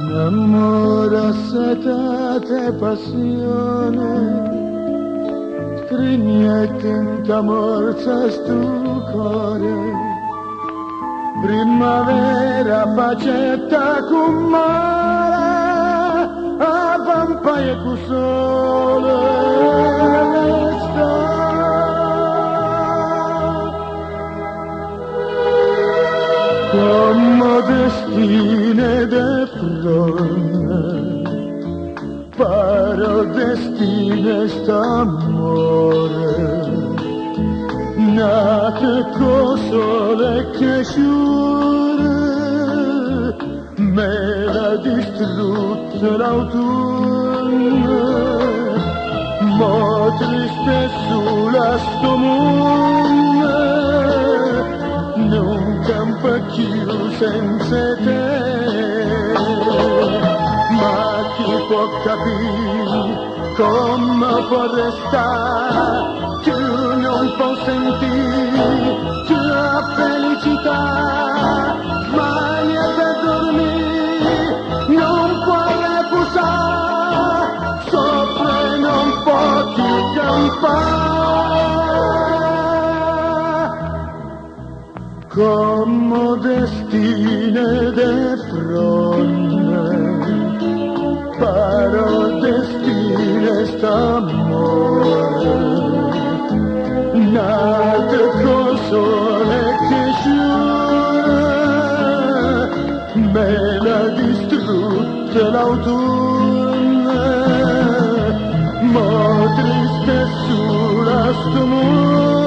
N'ammore assetate 'e passione, strignette 'int' 'a morza 'stu core. Primmavera facette 'a cummara, avvampaje cu 'o sole ll'està. Comme destine d' 'e fronne, pare 'o destino 'e st'ammore. Nato cu 'o sole e cu 'e sciure, me l'ha distrutto l'autunno. Mo triste e sulo a stu munno, nun campo cchiù senza 'e te. Ma chi po' capì comme po' restà, cchiù nun po' sentì cchiù 'a felicità. Smania pe durmì, nun po' arrepusà, soffre e nun po' cchiù campà. Comme 'o destino d' 'e fronne, pare 'o destino 'e st'ammore. Nato cu 'o sole e cu 'e sciure, me l'ha distrutto l'autunno. Mo triste e sulo a stu munno.